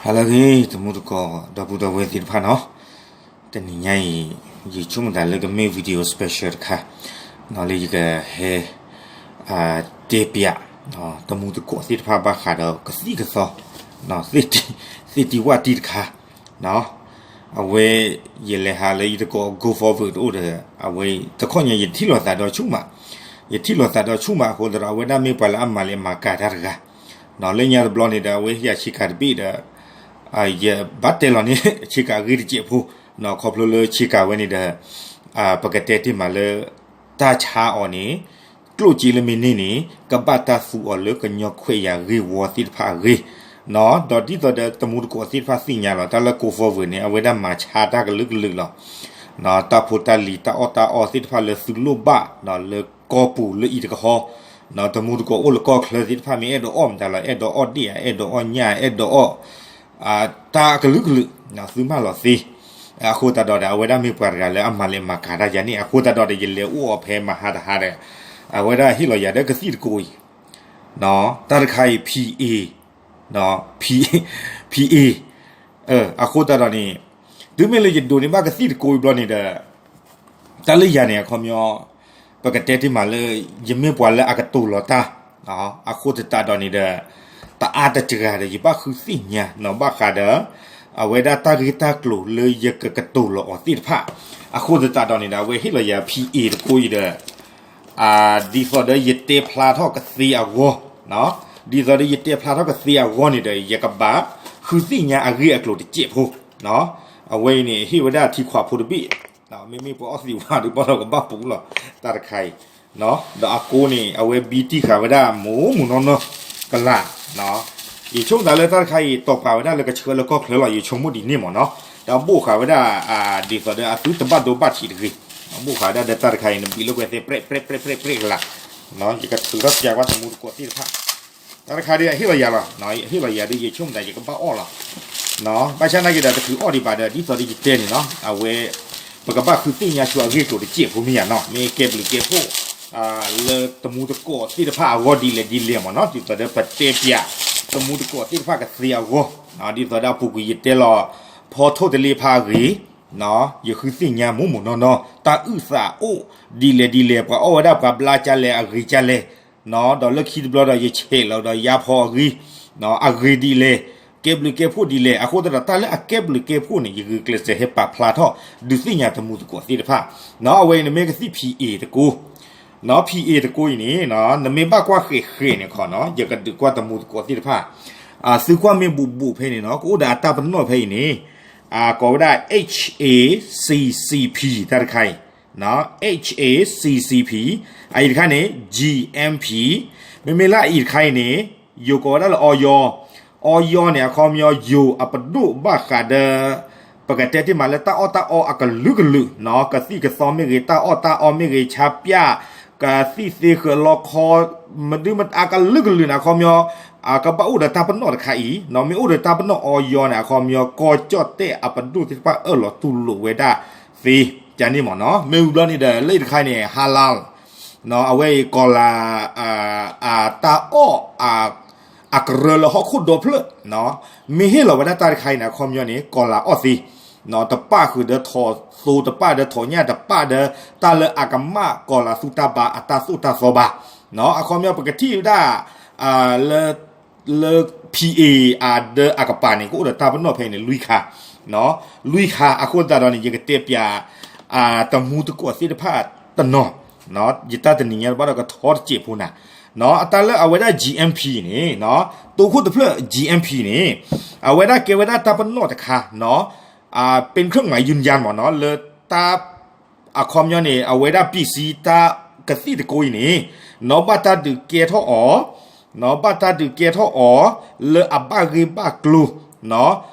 ဟါလၢအဂ့ၤ တမူတကိး ဒီပုၢ်ဒီဝဲၢ်သ့ၣ်တဖၣ်နီၤ, တနံၤညါအံၤ ယဆိကမိၣ်သးလၢကမ့ၢ် video special တခါ လၢယကဟဲ တဲပျး တမူတကိးသ့ၣ်တဖၣ်ဘၣ်ဃးဒီးကသံၣ်ကသီ သ့ၣ်တံၤဝၣ်တံၢ်တခါ အဝဲ ယလဲၤဟးလၢယတကိး go forward တအိၣ်ဒီး အဝဲ တခီညါ ယထံၣ်လိာ်သးဒီးဆူၣ်မး, ယထံၣ်လိာ်သးဒီးဆူၣ်မးအဃိသတးဒီး အဝဲဒၣ်မ့ၢ်ပှၤလၢအမၤလဲၤမၤကၤတၢ်တဂၤ လၢညါတဘျီန့ၣ်ဒီး အဝဲဟံးဆ့ကၤတဘ့ၣ်ဒီး ယဘၣ်တဲလီၤန့ၢ်ဆ့ကၤအဂ့ၢ်တစဲးဖိ, ခီဖျိလၢဆ့ကၤဝဲန့ၣ်ဒီး ပကတဲတ့ၢ်မးလၢ တၢ်ဆါအီၤန့ၣ် ကျိၣ်စ့လၢမ့ၢ်န့ၢ်န့ၣ် ကဘၣ်တၢ်သူအီၤလၢကညီခွဲးယာ်ဂ့ၢ်ဝီသ့ၣ်တဖၣ်အဂ့ၢ်, ဒီးဒ်သိးဒီးတမူတကိးသ့ၣ်တဖၣ်သ့ၣ်ညါလီၤ တၢ်လၢ go forward န့ၣ် အဝဲဒၣ်မၤဆါတၢ်ကလုာ်ကလုာ်လီၤ. တၢ်ဖိတၢ်လံၤ တၢ်အီၣ်တၢ်အီသ့ၣ်တဖၣ်လၢသုလိၣ်ဘၣ် လၢကီၢ်ပူၤလၢအံၤတကဟီ, တမူတကိးအိၣ်လၢကီၢ်ချၢသ့ၣ်တဖၣ်မ့ၢ်အဲၣ်ဒိးအီၣ်မတၤလီၤ အဲၣ်ဒိးအီၣ်ဒ့ၣ်ဧါ အဲၣ်ဒိးအီၣ် တၢ်ကလုာ်ကလုာ် သုမၢလီၤသ့, အဃိသတးဒီး အဝဲဒၣ်မ့ၢ်ပှၤတဂၤလၢအမၤလဲၤမၤကၤတၢ်ယၤန့ၣ် အဃိသတးဒီး ယလဲၤအိၣ်အီၤဖဲမဟါတဟါဒီး အဝဲဒၣ်ဟ့ၣ်လီၤယၤဒီးကသံၣ်တကိးအံၤ တၢ်တခါအံၤ ဖံးအ့ၣ် ဖံးအ့ၣ် အဃိသတးဒီးန့ၣ် တုၤမ့ၢ်လၢယဒိးန့ၢ်ဘၣ်ကသံၣ်တကိးအံၤဘျီန့ၣ်ဒီး တၢ်လၢယၤန့ၣ် အခီပညီ ပကတဲတ့ၢ်မးလၢ ယမ့ၢ်ပှၤလၢအကတိၤလီၤတၢ် အဃိသတးဒီးန့ၣ်ဒီး တအါတစှၤဒီး ယဘၣ်ဃုသ့ၣ်ညါနီၤ ဘၣ်ဃးဒီး အဝဲဒၣ်တၢ်ဂ့ၢ်တၢ်ကျိၤလၢယကကတိၤလီၤအီၤသ့ၣ်တဖၣ် အဃိသတးဒီးန့ၣ်ဒီး အဝဲဟ့ၣ်လီၤယၤ ဖံးအ့ၣ် တကိးအံၤဒီး ဒ်သိးဒီးယတဲဖျါထီၣ်ကသ့အဂီၢ်, ဒ်သိးဒီးယတဲဖျါထီၣ်ကသ့အဂီၢ်န့ၣ်ဒီး ယကဘၣ်ဃုသ့ၣ်ညါအဂ့ၢ်အကျိၤတစဲးဖိ, အဝဲအံၤန့ၣ် ဟ့ၣ်ဝဲဒၣ်ထံခွးဖိတဘ့ၣ်, မ့မ့ၢ်ပှၤအီၣ်သံးဝါဒီး ဘၣ်ဒီးကဘၣ်ပူၤလီၤ တၢ်တခါအံၤ, ဒီးအကိးန့ၣ် အဝဲဘံတံၢ်ဃာ်ဝဲဒၣ်မူးမူးနီၢ်နီၢ်ကလာ်, ယဆိကမိၣ်သးလၢတၢ်တခါအံၤ တီၢ်ပာ်ဝဲဒၣ်လၢကဆှၢလၢကီၢ်ချၢလီၤ ယဆိကမိၣ်ဒ်န့ၣ်မ့ၢ်နီၤ, ဒီးဘိၣ်ဃာ်ဝဲဒၣ် ဒ်သိးဒီးအသုတဘၣ်ဒိဘၣ်ထံးတဂ့ၤ, ဘိၣ်ဃာ်ဝဲဒၣ်ဒီးတၢ်တခါအံၤ နဘံးလၢကွဲၤသဲ ပြဲးပြဲးပြဲးပြဲးပြဲးကလာ်, ယကထုးထီၣ်ပျးကွၢ်တမူတကိးသ့ၣ်တဖၣ်, တၢ်တခါဒီးအဟ့ၣ်လီၤယၤလီၤ, ဟ့ၣ်လီၤယၤဒီး ယဆိကမိၣ်သးယကဘၣ်အီၣ်လီၤ, ဘၣ်ဆၣ်နာ်က့ဒီးတချုးအီၣ်ဒံးဘၣ်ဒီး ဒ်သိးဒီးယတဲန့ၣ်နီၤ အဝဲ ပကဘၣ်ဃုသ့ၣ်ညါဆူအဂ့ၢ်ကျိၤတစဲးဖိမ့ၢ်ယၤနီၤ မ့ၢ်ကဲဘျုးကဲဖှိၣ် လၢတမူတကိးသ့ၣ်တဖၣ်အဂီၢ်ဒ်လဲၣ်ဒ်လဲၣ်မ့ၢ်နီၤ ဒ်သိးဒီးပတဲပျး တမူတကိးသ့ၣ်တဖၣ်ကသ့အဂီၢ်, ဒ်သိးဒီးအပူၤကွံာ်ယတဲလီၤ ဖီထိၣ်တလ့ဖးအဂ့ၢ်, ယဃုသ့ၣ်ညါမူးမူးနီၢ်နီၢ် တၢ်အုၣ်သးအိၣ် ဒ်လဲၣ်ဒ်လဲၣ် ပှၤအီၣ်ဝဲဒၣ်ပှၤဘျါကလဲၣ် အဂ့ၤကလဲၣ်, ဒီးလၢခံတဘျီဒီး ယဆဲးလီၤဒီးယါဖီအဂ့ၢ်, အဂ့ၤဒ်လဲၣ်, ကဲဘျုးကဲဖှိၣ်ဒ်လဲၣ်, အဃိသတးဒီး တၢ်လၢအကဲဘျုးကဲဖှိၣ်န့ၣ် ယဂုာ်ကျဲးစၢးဟဲပာ်ဖျါထီၣ် ဒုးသ့ၣ်ညါတမူတကိးသ့ၣ်တဖၣ်, အဝဲအံၤန့ၣ်မ့ၢ်ကသံၣ်ဖံးအ့ၣ်တကိး, ဖံးအ့ၣ်တကိးအံၤန့ၣ် နမ့ၢ်ဘၣ်ကွၢ်ဃဲးဃဲးန့ၣ်ခီနီၤ ယကဒုးကွၢ်တမူတကိးသ့ၣ်တဖၣ်, သုကွၢ်မ့ၢ်ဘူးဘူးဖဲန့ၣ်နီၤ ကအိၣ်ဒီးအတၢ်ပနီၣ်ဖဲအံၤန့ၣ် ကိးဝဲဒၣ် H A C C P တၢ်တခါအံၤ H A C C P အအံၤတခါန့ၣ် G M P မ့မ့ၢ်လၢအအံၤတခါအံၤန့ၣ် ယိၤကိးဝဲဒၣ်လၢ Oyo, Oyo န့ၣ် အခီပညီ ယိၤအပဒိၣ်ဘၣ်ဃးဒီး ပကတဲတ့ၢ်မးလၢတၢ်အီၣ်တၢ်အီအကလုာ်ကလုာ်, ကသံၣ်ကသီမ့ၢ်ဂ့ၤ တၢ်အီၣ်တၢ်အီမ့ၢ်ဂ့ၤ ဆါပၠၣ် ကသံၣ်သ့ဃၢၤလီခီ မဒုမတအကလုာ်ကလုာ်န့ၣ် အခီပညီ ကဘၣ်အိၣ်ဒီးတၢ်ပနီၣ်တခါအံၤ, မ့ၢ်အိၣ်ဒီးတၢ်ပနီၣ် Oyo န့ၣ် အခီပညီ ကီၢ်ကၠီၣ်တဲၣ်အပဒိၣ်သ့ၣ်တဖၣ်အၢၣ်လီၤတူၢ်လိာ်ဝဲဒၣ်သ့ ကန့ၣ်မ့ၢ်နီၤ မ့ၢ်ဝံၤဘျီန့ၣ်ဒီး လၢအံၤတခါအံၤန့ၣ် ဟါလါ အဝဲအံၤကီၤလၤ တၢ်အီၣ် အကရၢလၢဟီၣ်ခိၣ်ဒီဖျၢၣ်, မ့ၢ်ဟ့ၣ်လီၤဝဲဒၣ်တၢ်တခါအံၤန့ၣ် အခီပညီန့ၣ် ကီၤလၤအီၣ်သ့, တပၣ်ဃုာ်ဒီးထိးသိ တပၣ်ဒီးထိးညၣ် တပၣ်ဒီးတၢ်လၢအကမၣ်ကီၤလၤသူတၢ်ဘါအတၢ်သိၣ်တၢ်သီဘၣ်, အခီပညီပကထံၣ်ဝဲဒၣ် လၢ လၢ P A အဒၢအကပၤန့ၣ် ကအိၣ်ဒီးတၢ်ပနီၣ်ဖဲအံၤန့ၣ် လွံၢ်ခါ, လွံၢ်ခါ အဃိသတးဒီးန့ၣ် ယကတဲပျး တမူတကိးသ့ၣ်တဖၣ်တနီၤ, ယတၢ်တနံၤညါဘၣ်ဒီးကထီတစဲးဖိနၤ, အတၢ်လၢအဝဲဒၣ် G M P န့ၣ် တိခိၣ်တဖျၢၣ် G M P န့ၣ် အဝဲဒၣ်ကဲဝဲဒၣ်တၢ်ပနီၣ်တခါ ပ့ခၢၣ်မးယုၢ်ယါမးနီၤ လၢတၢ် အခီပညီန့ၣ် အဝဲဒၣ် ပံးစံ တၢ်ကသံၣ်တကိးအံၤန့ၣ် နီၢ်ဘၣ်တၢ်ဒုးကဲထီၣ်အီၤ, နီၢ်ဘၣ်တၢ်ဒုးကဲထီၣ်အီၤ လၢအဘၣ်ဂ့ၢ်ဘၣ်ကျိၤ,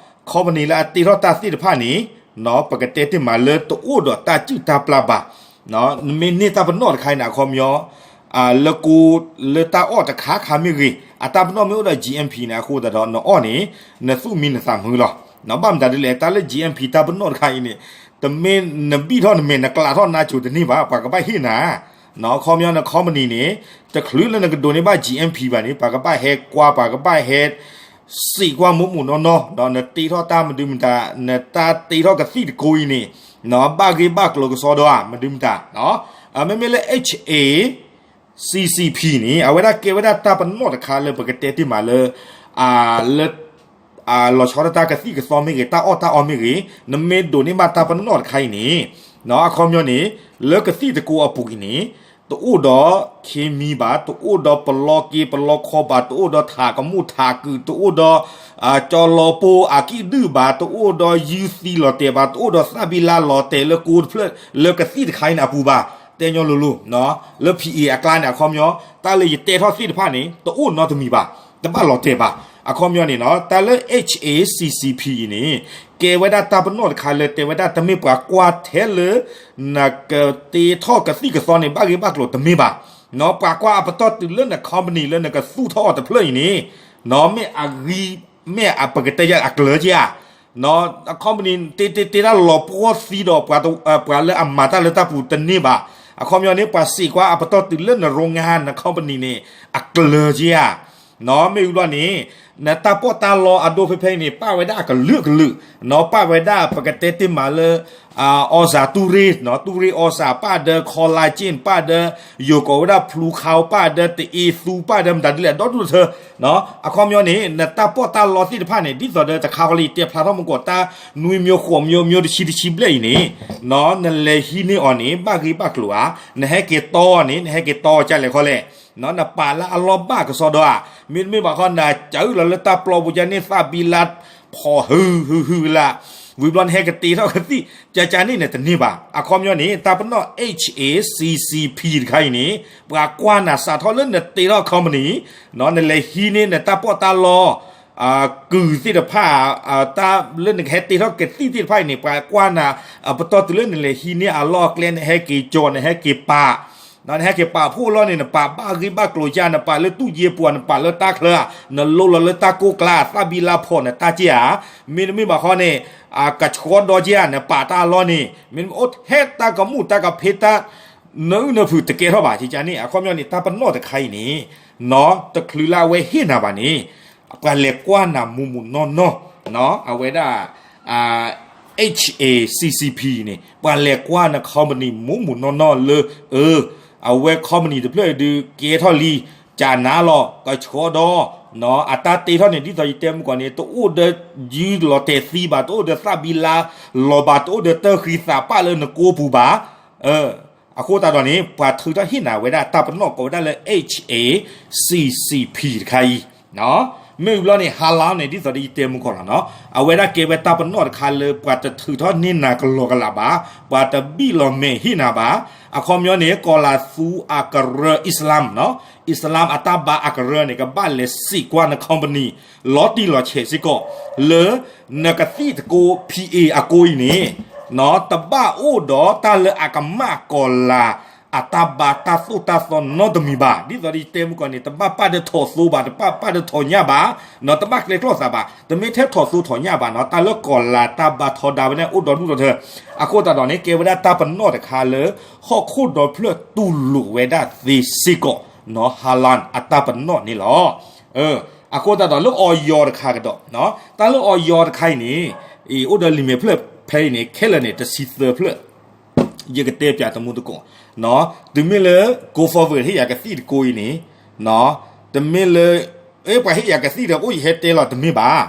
ခီပနံၣ်လၢအတ့ထီၣ်တၢ်သ့ၣ်တဖၣ်န့ၣ် ပကတဲတ့ၢ်မးလၢတအိၣ်ဒီးတၢ်စုၣ်တၢ်ပျၢ်ဘၣ်, နမ့ၢ်န့ၢ်တၢ်ပနီၣ်တခါအံၤန့ၣ် အခီပညီ လၢကိ လၢတၢ်အီၣ်တခါခါမ့ၢ်ဂ့ၤ အတၢ်ပနီၣ်မ့ၢ်အိၣ်ဒီး G M P န့ၣ် အဃိသတးဒီး နအီၣ်န့ၣ် နသူၣ်မံနသးမုာ်လီၤ. ဘၣ်မတၤဒ်လဲၣ် တၢ်လၢ G M P တၢ်ပနီၣ်တခါအံၤန့ၣ် တမ့ၢ်နဘံၣ်ထီၣ်နမဲာ် နကျးထီၣ်နါစိၤတန့ၢ်ဘၣ် ပှၤကဘၣ်ဟ့ၣ်နၤ, ခီပညီန company န့ၣ် တချုးလၢနကဒိးန့ၢ်ဘၣ် G M P ဘၣ်န့ၣ် ပှၤကဘၣ်ဟဲကွၢ် ပှၤကဘၣ်ဟဲ စံးကွၢ်မိၢ်မိၢ်နီၢ်နီၢ် ဒီးနတ့ထီၣ်တၢ်မနုၤမတၤ နတၢ်တ့ထီၣ်ကသံၣ်တကိးအံၤန့ၣ် ဘၣ်ဂ့ၢ်ဘၣ်ကျိၤကစီဒီဧါ မနုၤမတၤ, မ့မ့ၢ်လၢ H A C C P န့ၣ် အဝဲဒၣ်ကဲဝဲဒၣ်တၢ်ပနီၣ်တခါလၢပကတဲတ့ၢ်မးလၢ လၢ လီၤဆီဒၣ်တၢ်ကသံၣ်ကသီမ့ၢ်ဂ့ၤ တၢ်အီၣ်တၢ်အီမ့ၢ်ဂ့ၤ နမ့ၢ်ဒိးန့ၢ်ဘၣ်တၢ်ပနီၣ်တခါအံၤန့ၣ် အခီပညီန့ၣ် လၢကသံၣ်တကိးအပူၤအံၤန့ၣ် တအိၣ်ဒီးခ့မံဘၣ်, တအိၣ်ဒီးပလီက့ပလီခီဘၣ်, တအိၣ်ဒီးထးကမူၣ်ထးကုာ်, တအိၣ်ဒီး ကၠီလီၤပှီၢ်အကံၣ်ဒုၣ်ဘၣ်, တအိၣ်ဒီးယုၢ်သံလီၤတဲာ်ဘၣ်, တအိၣ်ဒီးသၣ်ဘံလါလီၤတဲာ်လၢကိတဖျၢၣ် လၢကသံၣ်တခါအံၤန့ၣ်အပူၤဘၣ်. တဲညီလိၤလိၤ လၢ P A အကျါန့ၣ် အခီပညီ တၢ်လၢယတဲထီၣ်သ့ၣ်တဖၣ်န့ၣ် တအိၣ်နီတမံၤဘၣ်, တဘၣ်လီၤတဲာ်ဘၣ်. အခီပညီန့ၣ်လီၤ တၢ်လၢ H A C C P အံၤန့ၣ် ကဲဝဲဒၣ်တၢ်ပနီၣ်တခါလၢတဲဝဲဒၣ် တမ့ၢ်ပှၤကွၢ်ထဲလၢ နကတ့ထီၣ်ကသံၣ်ကသီန့ၣ် ဘၣ်ဂ့ၢ်ဘၣ်ကျိၤတမ့ၢ်ဘၣ်. ပှၤကွၢ်အပတီၢ်တုၤလၢန company လၢနကသူၣ်ထီၣ်အီၤတဖျၢၣ်အံၤန့ၣ် မ့ၢ်အဂံၢ် မ့ၢ်အပကတဲယၤအကျၢၤက့ဧါ company တ့တ့တ့တၢ်လီၤပှီၢ်သံဒီး ပှၤလၢအမၤတၢ်လၢတၢ်ပူၤတန့ၢ်ဘၣ်. အခီပညီန့ၣ် ပှၤစံးကွၢ်အပတီၢ်တုၤလၢနရိငါ န company န့ၣ် အကျၢၤက့ဧါ. မ့ၢ်ဝံၤဘျီန့ၣ် နတၢ်ပီးတၢ်လီအဒိဖဲဖဲအံၤန့ၣ် ပာ်ဝဲဒၣ်အကလုာ်ကလုာ်, ပာ်ဝဲဒၣ်ပကတဲတ့ၢ်မးလၢ အီစၣ်တူရ့, တူရ့အီစၣ် ပာ်ဒီး collagen ပာ်ဒီး ယိၤကိးဝဲဒၣ် ဖျူခါ ပာ်ဒီး တအ့သူ ပာ်ဒီးမတၤဒ်လဲၣ် ဒီဒူၣ်တထၢ အခီပညီန့ၣ် နတၢ်ပီးတၢ်လီသ့ၣ်တဖၣ်န့ၣ် ဒ်သိးဒီးတခါဃီလၢယတဲဖျါထီၣ်မူကီၢ် တၢ်နွံမျိုးဃိးမျိုး မျိုးတဆံတဆံဘျဲၣ်အံၤန့ၣ် နလဲၤဟံးန့ၢ်အီၤန့ၣ် ဘၣ်ဂ့ၢ်ဘၣ်ကျိၤဧါ. နဟဲက့ၤတီအီၤန့ၣ် နဟဲက့ၤတီအီၤကလဲာ်ခီလဲၣ်, နပာ်လၢအလီၢ်ဘၣ်ကစီဒီဧါ. မ့တမ့ၢ်ဘၣ်ခီ နစးအုၣ်လီၤလၢတၢ်ပျီပူၤကန့ၣ် သၣ်ဘံလါဖီၣ်ဟုဟုဟုလၢ ဝံၤဘျီနဟဲကတ့ထီၣ်ကသံၣ် ကကန့ၣ်န့ၣ်တန့ၢ်ဘၣ်. အခီပညီန့ၣ် တၢ်ပနီၣ် H A C C P တခါအံၤန့ၣ် ပှၤကွၢ်နၤစးထီၣ်လၢနတ့ထီၣ် company နလဲၤဟံးန့ၢ်နတၢ်ပီးတၢ်လီ ကုၢ်သ့ၣ်တဖၣ် တၢ်လၢနကဟဲတ့ထီၣ်ကသံၣ်သ့ၣ်တဖၣ်အံၤန့ၣ် ပှၤကွၢ်နၤ ပတီၢ်တုၤလၢနလဲၤဟံးန့ၢ်အလီၢ်အကျဲ နဟဲက့ၤကၠီ နဟဲက့ၤပာ် နဟဲက့ၤပာ်ဖှိၣ်လီၤန့ၣ် နပာ်ဘၣ်ဂ့ၢ်ဘၣ်ကျိၤက့ဧါ, နပာ်လၢတူၢ်ယ့ပူၤ နပာ်လၢတၢ်ချၢဧါ, နလိလီၤလၢတၢ်ကိၢ်ကျါ သၣ်ဘံလါဖီၣ်နတၢ်က့ဧါ. မ့တမ့ၢ်ဘၣ်ခီန့ၣ် ကဆှီဒီက့ဧါ နပာ်တၢ်အလီၢ်န့ၣ် မ့တမ့ၢ်အိၣ်ထဲတၢ်ကမူၣ်တၢ်ကဖ့တၢ် နအုၣ်နဖုးတကဲထီၣ်ဘၣ် ကကန့ၣ်. အခီပညီန့ၣ် တၢ်ပနီၣ်တခါအံၤန့ၣ် တချုးလၢအဝဲဟ့ၣ်နၤဘၣ်န့ၣ် ပှၤလဲၤကွၢ်နၤမူးမူးနီၢ်နီၢ် အဝဲဒၣ် H A C C P န့ၣ် ပှၤလဲၤကွၢ်န company မူးမူးနီၢ်နီၢ်လၢ အဝဲ company တဖျၢၣ်ဒုးကဲထီၣ်လံ ကနၤလီၤ ကဆှီဒီ အတၢ်တ့ထီၣ်န့ၣ် ဒ်သိးယတဲမုၢ်ကီၢ်န့ၣ် တအိၣ်ဒီးယုၢ်လီၤတဲာ်သံဘၣ်, တအိၣ်ဒီးသၣ်ဘံလါလီၤဘၣ်, တအိၣ်ဒီးတၢ်ဃံသးပာ်လၢနကိပူၤဘၣ်. အဃိသတးဒီးန့ၣ် ပှၤထုးထီၣ်ဟ့ၣ်နၤဝဲဒၣ်တၢ်ပနီၣ်ကိးဝဲဒၣ်လၢ H A C C P တခါအံၤ မ့ၢ်ဝံၤဘျီန့ၣ် ဟါလီန့ၣ် ဒ်သိးဒီးယတဲမုၢ်ကီၢ်လီၤနီၤ, အဝဲဒၣ်ကဲဝဲတၢ်ပနီၣ်တခါလၢ ပှၤတထုးထီၣ်န့ၢ်နၤကလီကလးဘၣ်, ပှၤတဘံၣ်လီၤမဲာ်ဟ့ၣ်နၤဘၣ်. အခီပညီန့ၣ် ကီၤလၤသူအကရၢ Islam နီၤ, Islam အတၢ်ဘါအကရၢန့ၣ် ကဘၣ်လဲၤစံးကွၢ်န company လီၤတံၢ်လီၤဆဲးစ့ၢ်ကီး လၢနကသံၣ်တကိး P A အကိးအံၤန့ၣ် တဘၣ်အိၣ်ဒီးတၢ်လၢအကမၣ်ကီၤလၤ အတၢ်ဘါတၢ်သိၣ်တၢ်သီနီတမံၤဘၣ်. ဒ်သိးဒီးယတဲမုၢ်ကီၢ်န့ၣ် တဘၣ်ပာ်ဒီးထိးသိဘၣ်, တဘၣ်ပာ်ဒီးထိးညၣ်ဘၣ်, တဘၣ်ကျဲကျီၢ်သးဘၣ်, တမ့ၢ်ထဲထိးသိထိးညၣ်ဘၣ်နီၤ, တၢ်လၢကီၤလၤတၢ်ဘါထီဒါဝဲန့ၣ် အိၣ်ဒီဒူၣ်ဒီထၢ. အဃိသတးဒီးန့ၣ် ကဲဝဲဒၣ်တၢ်ပနီၣ်တခါလၢ ဟီၣ်ခိၣ်ဒီဖျၢၣ်တူၢ်လိာ်ဝဲဒၣ်သ့စ့ၢ်ကီးနီၤ, ဟါလၢအတၢ်ပနီၣ်န့ၣ်လီၤ. အဃိသတးဒီးလၢအီယီၤတခါကဒီး, တၢ်လၢအီယီၤတခါအံၤန့ၣ် အိၣ်ဒီးလံာ်မဲာ်ဖျၢၣ်ဖဲအံၤန့ၣ် ခဲလၢာ်န့ၣ် တဆံသၢဖျၢၣ် ယကတဲပၠးတမူတကိး, တုၤမ့ၢ်လၢ go forward ဟ့ၣ်ယၤကသံၣ်တကိးအံၤန့ၣ်, တမ့ၢ်လၢ ပှၤဟ့ၣ်ယၤကသံၣ်ဒီး အိၣ်ယဟဲတဲလီၤတမ့ၢ်ဘၣ်.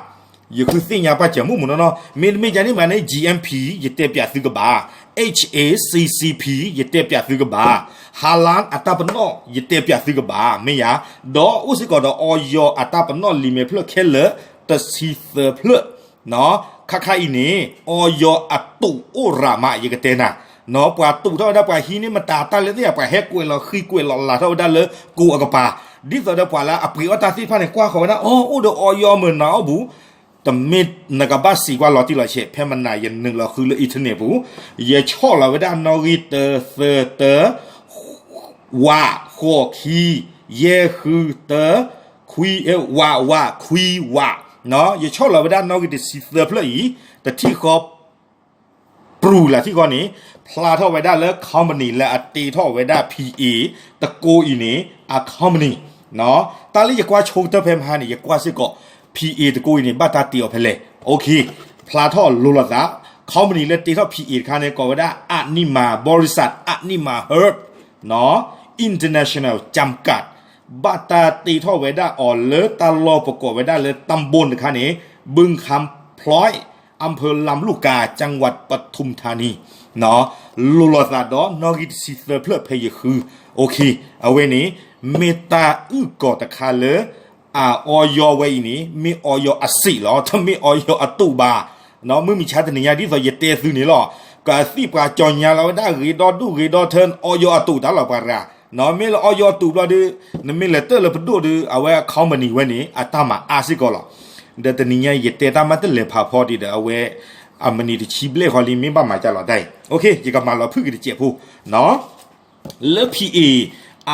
ယဃုသ့ၣ်ညါပာ်စၢၤမုၢ်မုၢ်နီၢ်နီၢ်, မ့တမ့ၢ်ယၤန့ၣ်မးန့ၣ် G M P ယတဲပၠးသုကဘၣ်, H A C C P ယတဲပၠးသုကဘၣ်, ဟါလၢ အတၢ်ပနီၣ် ယတဲပၠးသုကဘၣ် မ့ၢ်ယၤ, ဒီးအိၣ်စ့ၢ်ကီးဒီး အီယီၤအတၢ်ပနီၣ်လံာ်မဲာ်ဖျၢၣ်ခဲလၢာ် တဆံသၢဖျၢၣ် ခါခါအံၤန့ၣ် အီယီၤအတူးအိၣ်ရၤမး ယကတဲနၤ, ပှၤတူးထီၣ်ဝဲဒၣ် ပှၤဟံးန့ၢ်မတၤတၢ်လဲၣ်သ့ၣ် ပှၤဟဲကွဲးလီၤဃံကွဲးလီၤလၤထီၣ်ဝဲဒၣ်လၢကိးအကပၤ, ဒ်သိးဒီးပှၤလၢအပှ့ၤအီၣ်တၢ်သ့ၣ်တဖၣ်န့ၣ် ကွၢ်ဃီၤဝဲဒၣ် အိၣ် အိၣ်ဒီးအီယီၤမုၢ်နၤအိၣ်ဘူး, တမ့ၢ်နကဘၣ်စံးကွၢ်လီၤတံၢ်လီၤဆဲး ဖဲမနၤယနုာ်လီၤဃုလၢ internet ပူၤ, ယဆီၣ်လီၤဝဲဒၣ်နီၣ်ဂံၢ်တၢ သၢ တၢ ဝး ဃိး ခံ ယဲၢ် ဃု တၢ ခွံ ဝး ဝး ခွံ ဝး, ယဆီၣ်လီၤဝဲဒၣ်နီၣ်ဂံၢ်တဆံသၢဖျၢၣ်အံၤ တထံၣ်ဃီ ပြူၤလၢထံၣ်ဃီန့ၣ် ဖျါထီၣ်ဝဲဒၣ်လၢ company လၢအတ့ထီၣ်ဝဲဒၣ် P A တကိးအံၤန့ၣ် အ company, တၢ်လၢယကွၢ်ဆိကတၢၢ်ဖဲမဟါန့ၣ် ယကွၢ်စ့ၢ်ကီး P A တကိးအံၤန့ၣ် ဘၣ်တၢ်တ့အီၤဖဲလဲၣ်. ဖျါထီၣ်လိၤလိာ်သး, company လၢတ့ထီၣ် P A တခါန့ၣ် ကိးဝဲဒၣ် Anima ဘီရံစး Anima Herb နီၤ International ကၠၣ်ကၣ်, ဘၣ်တၢ်တ့ထီၣ်ဝဲဒၣ်အီၤလၢတၢ်လီၢ်ပကိးဝဲဒၣ်လၢ ตำบล တခါန့ၣ် บึงคำพร้อย อำเภอลำลูกกา จังหวัดปทุมธานี လိၤလိာ်သးဒီးနီၣ်ဂံၢ်တဆံသၢဖျၢၣ်ဖဲယဃု, အဝဲန့ၣ် မ့ၢ်တၢ်အုၣ်ကီၤတခါလၢ အီယီဝဲအံၤန့ၣ် မ့ၢ်အီယီအစ့းလီၤ, တမ့ၢ်အီယီအတိာ်ဘၣ်. မုၢ်မဆါတနံၤညါဒ်သိးယတဲသုန့ၣ်လီၤ, ကသံၣ်ပှၤကၠီညါလီၤဝဲဒၣ်ဂ့ၤဒီဒူၣ်ဂ့ၤဒီထၢ အီယီအတိာ်တၢ်လီၤပှၤရၤ, မ့ၢ်လၢအီယီအတိာ်ဘျီဒီး နမ့ၢ်လဲၤတၢၢ်လၢပဒိၣ်ဒီး အဝဲ company ဝဲန့ၣ် အတၢ်မၤအါစ့ၢ်ကီးလီၤ. ဒီးတနံၤညါယတဲတၢ်မၤတလဲၤဖးဖီဒံးဒီး အဝဲအမနံၤတဆံဘျဲၣ်ဃီလံ မ့ၢ်ဘၣ်မၤကၢ်လီၤတၢ်အံၤ, ယကမၤလီၤဖုၣ်က့ၤတစဲးဖိ လၢ P A အ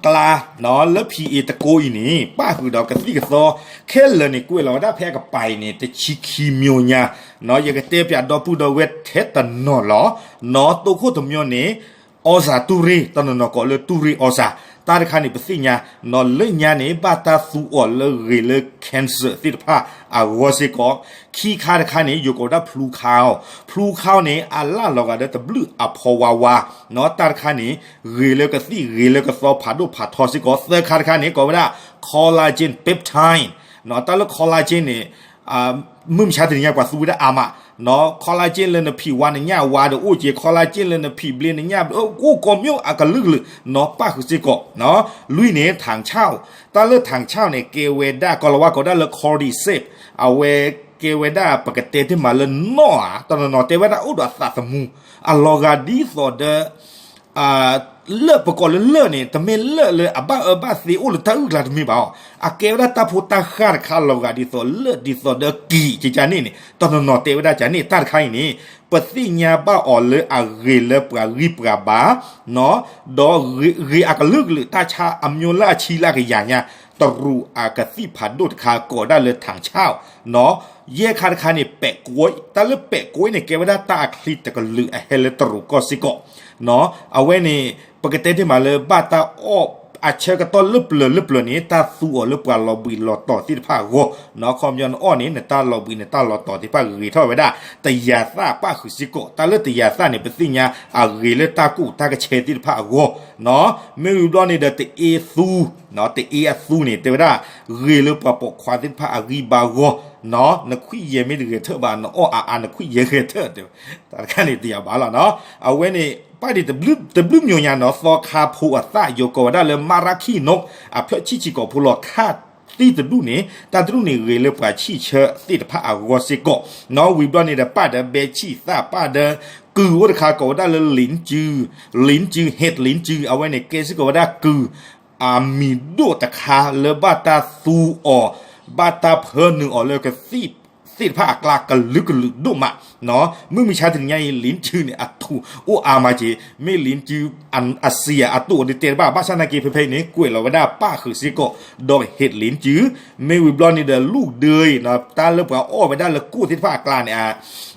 ကျါ, လၢ P A တကိးအံၤန့ၣ် ပၣ်ဃုာ်ဒီးကသံၣ်ကသီ ခဲလၢာ်န့ၣ် ကွဲးလီၤဝဲဒၣ်ဖဲအကပၤအံၤန့ၣ် တဆံခံမျိၤညါ, ယကတဲပၠးဒီပုၢ်ဒီဝဲၢ်ထဲတနီၤလီၤ. နီၢ်တိခိၣ်တမျိၤန့ၣ် အီစၣ်တူရ့ၣ် တနီၤနီၤကိးလၢတူရ့ၣ်အီစၣ်, တၢ်တခါန့ၣ် ပသ့ၣ်ညါ နီၢ်လၢညါန့ၣ် ဘၣ်တၢ်သူအီၤလၢဂ့ၤလၢ cancer သ့ၣ်တဖၣ်အဂီၢ်စ့ၢ်ကီး, ခံခါတခါန့ၣ် ယိၤကိးဝဲဒၣ်ဖျူခါ, ဖျူခါန့ၣ် အလၢ်လီၤဂာ်ဒီးတဘျုးအဖီဝါဝါ, နီၢ်တၢ်တခါန့ၣ် ဂ့ၤလၢကသံၣ်ဂ့ၤလၢကသီဖးဒိၣ်ဖးထီစ့ၢ်ကီး, သၢခါတခါန့ၣ် ကိးဝဲဒၣ် collagen peptide, နီၢ်တၢ်လၢ collagen န့ၣ် မုၢ်မဆါတနံၤညါပှၤသူဝဲဒၣ်အါမး, နီၢ် collagen လၢနဖံးဝါနညၣ်ဝါဒီးအိၣ်က့ၤ, collagen လၢနဖံးဘျ့နညၣ် အိၣ်ကိးမျိၣ်အကလုာ်ကလုာ်, နီၢ်ပၣ်ဃုာ်စ့ၢ်ကီး, နီၢ် လွံၢ်န့ၣ် ထၣ်ဆၣ်, တၢ်လၢထၣ်ဆၣ်န့ၣ် ကဲဝဲဒၣ် ကီၤလၤဝါကိးဒၣ်လၢ cordyceps, အဝဲကဲဝဲဒၣ်ပကတဲတ့ၢ်မးလၢနီၢ်ဧါ, တနီၤနီၤတဲဝဲဒၣ်အိၣ်ဒီးအသးသမူ, အလီၤဂာ်ဒ်သိးဒီး လၢၢ်ပကိးလၢလၢၢ်န့ၣ် တမ့ၢ်လၢၢ်လၢအဘၣ်အၢဘၣ်သီအိၣ်လၢတၢ်အုၣ်ကျါတမ့ၢ်ဘၣ်အီၤ, အကဲဝဲဒၣ်တၢ်ဖိတၢ်ဃၢ်တခါလီၤဂာ်ဒ်သိးလၢၢ်ဒ်သိးဒီးကံၢ်ကကန့ၣ်န့ၣ် တနီၤနီၤတဲဝဲဒၣ်ကန့ၣ်, တၢ်တခါအံၤန့ၣ် ပသ့ၣ်ညါဘၣ်အီၤလၢအဂ့ၤလၢပှၤဂံၢ်ပှၤဘါ, ဒီးဂ့ၤအကလုာ်ကလုာ် တၢ်ဆါအမျိၤလၢအဆံလၢအကယၤညါ, တရူးအကသံၣ်ဖးဒိၣ်တခါကိးဒၣ်လၢထၣ်ဆၣ်, နီၢ် ယဲၢ်ခါတခါန့ၣ် ပဲးကွံာ်, တၢ်လၢပဲးကွံာ်န့ၣ် ကဲဝဲဒၣ်တၢ်အချံတကလုာ်အဟဲလၢတရူးကီၢ်စ့ၢ်ကီး, နီၢ် အဝဲန့ၣ် ပကတဲတ့ၢ်မးလၢဘၣ်တၢ်အီၣ်အဆၢကတီၢ်လၢပျၢၤလၢပျၢၤန့ၣ် တၢ်သူအီၤလၢပှၤလီၤဘှံးလီၤတီၤသ့ၣ်တဖၣ်အဂီၢ်, နီၢ် ခီပညီနအီၣ်န့ၣ် နတၢ်လီၤဘှံးနတၢ်လီၤတီၤသ့ၣ်တဖၣ်ဂ့ၤထီၣ်ဝဲဒၣ်, တယၤသၣ်ပၣ်ဃုာ်စ့ၢ်ကီး, တၢ်လၢတယၤသၣ်န့ၣ် ပသ့ၣ်ညါအဂ့ၤလၢတၢ်ကူၣ်တၢ်ကဆဲသ့ၣ်တဖၣ်အဂီၢ်, နီၢ် မ့ၢ်ဝံၤဘျီန့ၣ်ဒီးတအ့သူ, နီၢ် တအ့အသူန့ၣ် တဲဝဲဒၣ် ဂ့ၤလၢပှၤပိာ်ခွါသ့ၣ်တဖၣ်အဂံၢ်ဘါအဂီၢ်, နီၢ် နခွံၣ်ယဲၢ်မ့ၢ်တဂဲၤထၢၣ်ဘၣ် နအီၣ်အါအါ နခွံၣ်ယဲၢ်ဂဲၤထၢၣ်, တၢ်တခါန့ၣ်တယၤဘၣ်လီၤ, နီၢ် အဝဲန့ၣ် ပၣ်ဒံးတဘျုးမျိၤညါနီၢ် သီခါဖိအသၣ် ယိၤကိးဝဲဒၣ်လၢ မၤရၣ်ခံနိး အဖျၢၣ်ဆံးဆံးကိာ်ဖိလီၤ ခါသံတဒူၣ်န့ၣ် တၢ်တဒူၣ်န့ၣ်ဂ့ၤလၢပှၤဆံၣ်ဆၢသ့ၣ်တဖၣ်အဂီၢ်စ့ၢ်ကီး, နီၢ် ဝံၤဘျီန့ၣ်ဒီး ပၣ်ဒီးဘဲဆံၣ်သၣ် ပၣ်ဒီးကုၢ်အိၣ်တခါကိးဝဲဒၣ်လၢ လ့ၣ်စု, လ့ၣ်စု ဟ့ၣ်လ့ၣ်စု အဝဲန့ၣ်ကဲစ့ၢ်ကီးဝဲဒၣ်ကုၢ် အမံၤဒိၣ်တခါလၢဘၣ်တၢ်သူအီၤ, ဘၣ်တၢ်ဖၢနုာ်အီၤလၢကသံၣ်သ့ၣ်တဖၣ်အကျါကလုာ်ကလုာ်ဒိၣ်မး, နီၢ် မုၢ်မဆါတနံၤညါအံၤ လ့ၣ်စုန့ၣ် အထူးအိၣ်အါမးက့ၤ, မ့ၢ်လ့ၣ်စု အစံးအတိၢ်အီၤဒုးတဲတဘၣ်, ဘၣ်ဆၣ်နာ်က့ၤဖဲဖဲအံၤန့ၣ် ကွဲးလီၤဝဲဒၣ်ပၣ်ဃုာ်စ့ၢ်ကီး, ဒီးဟ့ၣ်လ့ၣ်စု, မ့ၢ်ဝံၤဘျီန့ၣ်ဒီး လူၣ်ဒၢအံၤ တၢ်လၢပှၤအီၣ်ဝဲဒၣ်လၢကိၣ်သ့ၣ်တဖၣ်အကျါန့ၣ်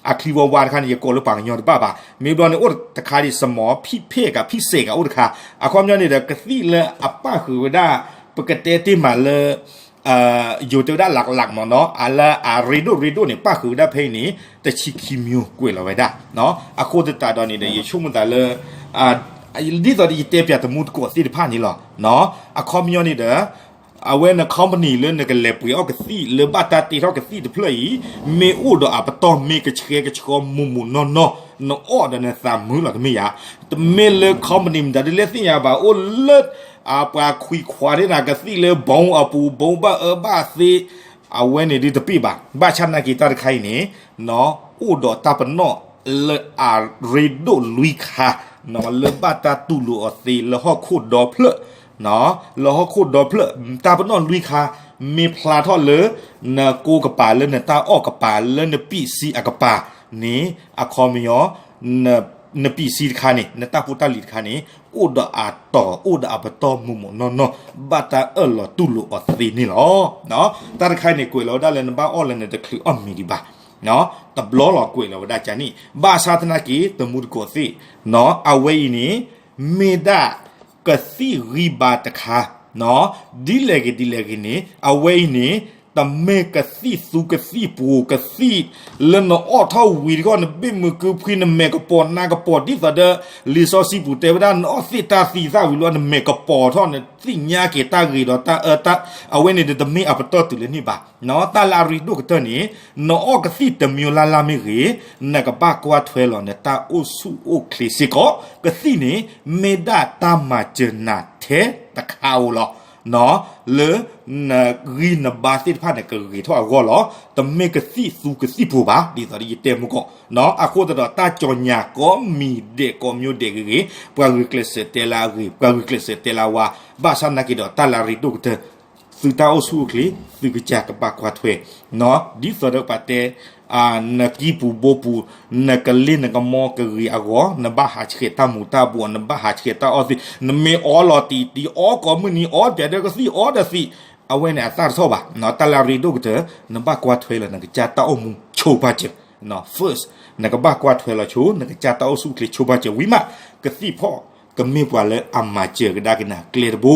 အချံဝါဝါတခါန့ၣ် ယကိးလၢပှၤကညီတဘၣ်ဘၣ်, မ့ၢ်ဘျီန့ၣ်အိၣ်တခါဒံး စမီၤဖံၣ်ဖဲၣ်ကးဖံၣ်စဲးကးအိၣ်တခါ, အခီပညီန့ၣ်ဒီး ကသံၣ်လၢအပၣ်ဃုာ်ဝဲဒၣ် ပကတဲတ့ၢ်မးလၢ ယိၤတဲဝဲဒၣ် လၢ်လၢ်မ့ၢ်နီၢ် အလၢအရ့ဒိၣ်ရ့ဒိၣ်န့ၣ် ပၣ်ဃုာ်ဝဲဒၣ်ဖဲအံၤန့ၣ် တဆံခံမျိၤကွဲးလီၤဝဲဒၣ်, အဃိသတးဒီးန့ၣ်ဒီး ယဆိကမိၣ်သးလၢ ဒ်သိးဒီးယတဲပၠးတမူတကိးသ့ၣ်တဖၣ်န့ၣ်လီၤ, အခီပညီန့ၣ်ဒီး အဝဲန company လၢနကလဲၤပှ့ၤအီၣ်ကသံၣ်လၢဘၣ်တၢ်တ့ထီၣ်ကသံၣ်တဖျၢၣ်အံၤ မ့ၢ်အိၣ်ဒီးအပတီၢ်မ့ၢ်ကဆှဲကဆှီမိၢ်မိၢ်နီၢ်နီၢ် နအီၣ်ဒီးနသးမုာ်လီၤတမ့ၢ်ဧါ, တမ့ၢ်လၢ company မတၤဒ်လဲၣ်သ့ၣ်ညါဘၣ် အိၣ်လၢ ပှၤခွံခွါဒ်နၤကသံၣ်လၢဘီအပူၤ ဘီဘၣ်အၢဘၣ်သီ အဝဲန့ၣ်ဒုးတပ့ၢ်ဘၣ်, ဘၣ်ဆၣ်သနာ်က့တၢ်တခါအံၤန့ၣ် အိၣ်ဒီးတၢ်ပနီၣ်လၢအရ့ဒိၣ်လွံၢ်ခါ လၢဘၣ်တၢ်တူၢ်လိာ်အီၤသ့လၢဟီၣ်ခိၣ်ဒီဖျၢၣ်, လၢဟီၣ်ခိၣ်ဒီဖျၢၣ် တၢ်ပနီၣ်လွံၢ်ခါ မ့ၢ်ဖျါထီၣ်လၢ နကိကပၤလၢနတၢ်အီၣ်ကပၤလၢနပံာ်စံအကပၤန့ၣ် အခီပညီ နပံာ်စံတခါန့ၣ် နတၢ်ဖိတၢ်လံၤတခါန့ၣ် အိၣ်ဒီးအတီၤ အိၣ်ဒီးအပတီၢ်မိၢ်မိၢ်နီၢ်နီၢ် ဘၣ်တၢ်အၢၣ်လီၤတူၢ်လိာ်အီၤသ့န့ၣ်လီၤ. တၢ်တခါအံၤန့ၣ် ကွဲးလီၤဝဲဒၣ်လၢနဘၣ်အီၣ်လၢနတချုးအီၣ်မံၤဒံးဘၣ်, တဘျီလီၤကွဲးလီၤဝဲဒၣ်ကန့ၣ် ဘၣ်ဆၣ်သနာ်က့ တမူတကိးသ့ၣ် အဝဲအံၤန့ၣ် မ့ၢ်ဒၣ်ကသံၣ်ဂံၢ်ဘါတခါ ဒ်လဲၣ်ဂ့ၤဒ်လဲၣ်ဂ့ၤန့ၣ် အဝဲအံၤန့ၣ် တမ့ၢ်ကသံၣ်သူကသံၣ်ပှိၤကသံၣ်လၢနအီၣ်ထီၣ်ဝံၤတခီ နဘ့ၣ်မုာ်ကုဖှံ နမဲာ်ကပီၤနါကပီၤ ဒ်သိးဒီး လံာ်စီဆှံပူၤတဲဝဲဒၣ် နအီၣ်သ့ၣ်တၢ်သံသၣ်ဝံၤလီၤ နမဲာ်ကပီၤထီၣ် နသ့ၣ်ညါက့ၤတၢ်ဂ့ၤဒီးတၢ်အၢတၢ် အဝဲန့ၣ်ဒီးတမ့ၢ်အပတီၢ်တုၤလၢန့ၣ်ဘၣ်. တၢ်လၢအရ့ဒိၣ်ကတၢၢ်န့ၣ် နအီၣ်ကသံၣ်တမံၤလၢ်လၢ်မ့ၢ်ဂ့ၤ နကဘၣ်ကွၢ်ထွဲလီၤနတၢ်အိၣ်ဆူၣ်အိၣ်ချ့စ့ၢ်ကီး ကသံၣ်န့ၣ် မ့ၢ်ဒၣ်တၢ်မၤစၢၤနၤထဲတခါဧိၤလီၤ. လၢနဂံၢ်နဘါသ့ၣ်တဖၣ်န့ၣ် ကဂ့ၤထီၣ်အဂီၢ်လီၤ. တမ့ၢ်ကသံၣ်သူကသံၣ်ပှိၤဘၣ် ဒ်သိးဒီးယတဲမုၢ်ကီၢ် အဃိသတးဒီး တၢ်ကၠီညၣ်ကိးမံၤဒဲးကိးမံၤဒဲးဂ့ၤဂ့ၤ ပှၤဂုာ်ကျဲးစၢးတဲလၢအဂ့ၤ ပှၤဂုာ်ကျဲးစၢးတဲလၢအဝါ ဘၣ်ဆၣ်နာ်က့ဒီး တၢ်လၢအရ့ဒိၣ်ကတၢၢ် သုတၢ်အိၣ်ဆူၣ်အိၣ်ချ့ သုကစၢ်ကဘၣ်ကွၢ်ထွဲ ဒ်သိးဒီးပှၤတဲ နကံၢ်ပူၤဘိပူၤ နကလ့ၢ်နကမီကဂ့ၤအဂီၢ် နဘၣ်ဟးဆှဲးတၢ်မူၤတၢ်ဘှီး နဘၣ်ဟးဆှဲးတၢ်အီၣ်သ့ၣ် နမ့ၢ်အီလီၤတံၢ်တံၢ် အီကိးမုၢ်နံၤ အီပျးဒီးကသံၣ် အီဒီးသံး အဝဲန့ၣ်အသၣ်တထီၣ်ဘၣ်. တၢ်လၢအရ့ဒိၣ်ကတၢၢ် နဘၣ်ကွၢ်ထွဲလီၤ နကစၢ်တၢ်အိၣ်မူဆိပာ်စၢၤ first နကဘၣ်ကွၢ်ထွဲလီၤဆိ နကစၢ်တၢ်အိၣ်ဆူၣ်အိၣ်ချ့ဆိပာ်စၢၤဝံၤမး ကသံၣ်ဖီၣ်ကမ့ၢ်ပှၤလၢအမၤစၢၤကဒါက့ၤနၤကျဲတဘိ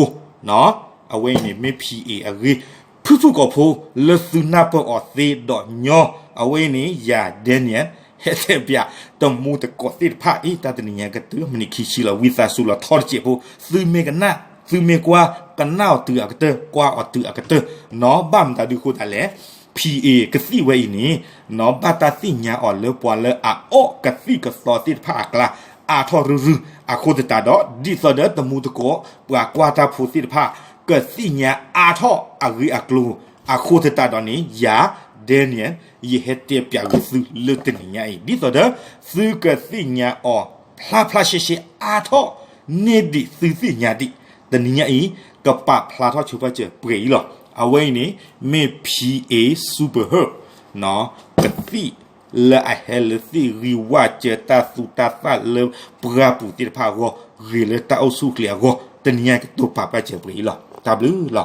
အဝဲအံၤန့ၣ်မ့ၢ် ဖံးအ့ၣ် အဂ့ၢ် ဖုၣ်ဖုၣ်ကိာ်ဖိ လၢသုနၢ်ပၢၢ်အီၤသ့ဒီးညီ အဝဲအံၤန့ၣ် ယၤ Daniel ဟဲတဲပျး တမူတကိးသ့ၣ်တဖၣ်အံၤ တၢ်တနံၤညါကတုၤမံးနံးခံဆံလီၤ ဝံသးစူၤလီၤထီတစဲးဖိ သုမ့ၢ်ကနၣ် သုမ့ၢ်ကွၢ် ကနၣ်အီၤတုၤအကတၢၢ် ကွၢ်အီၤတုၤအကတၢၢ် ဘၣ်မတၤဒုးဃိသးလဲၣ် ဖံးအ့ၣ် ကသံၣ်ဝဲအံၤန့ၣ် ဘၣ်တၢ်သ့ၣ်ညါအီၤလၢပှၤလၢအအီၣ်ကသံၣ်ကသီသ့ၣ်တဖၣ်အကျါ အါထီၣ်ရုၢ်ရုၢ် အဃိသတးဒီး ဒ်သိးဒီးတမူတကိး ပှၤကွၢ်တၢ်ဖိသ့ၣ်တဖၣ် ကသ့ၣ်ညါအါထီၣ်အဂ့ၢ်အကျိၤ အဃိသတးဒီးန့ၣ် ယၤ Daniel ယဟဲတဲပျးဂ့ၤသုလၢတနံၤညါအံၤ ဒ်သိးဒီး သုကသ့ၣ်ညါအီၤ ဖျါဖျါရှဲရှဲအါထီၣ်န့ၢ်ဒံးသုသ့ၣ်ညါဒံး တနံၤညါအံၤ ကပာ်ဖျါထီၣ်ဆိပာ်စၢၤပှဲၤအံၤလီၤ. အဝဲအံၤန့ၣ် မ့ၢ် ဖံးအ့ၣ် Super Herb ကသံၣ်လၢအဟဲလၢသ့ၣ်ဂံၢ်ဝၣ်စၢၤတၢ်သူတၢ်သၣ်လၢပှၢ်ပူၤသ့ၣ်တဖၣ်အဂီၢ် ဂ့ၤလၢတၢ်အိၣ်ဆူၣ်အိၣ်ချ့အဂီၢ် တနံၤညါကတိၤပာ်ပာ်စၢၤပှဲၤအံၤလီၤ. တၢ်ဘျုးလီၤ.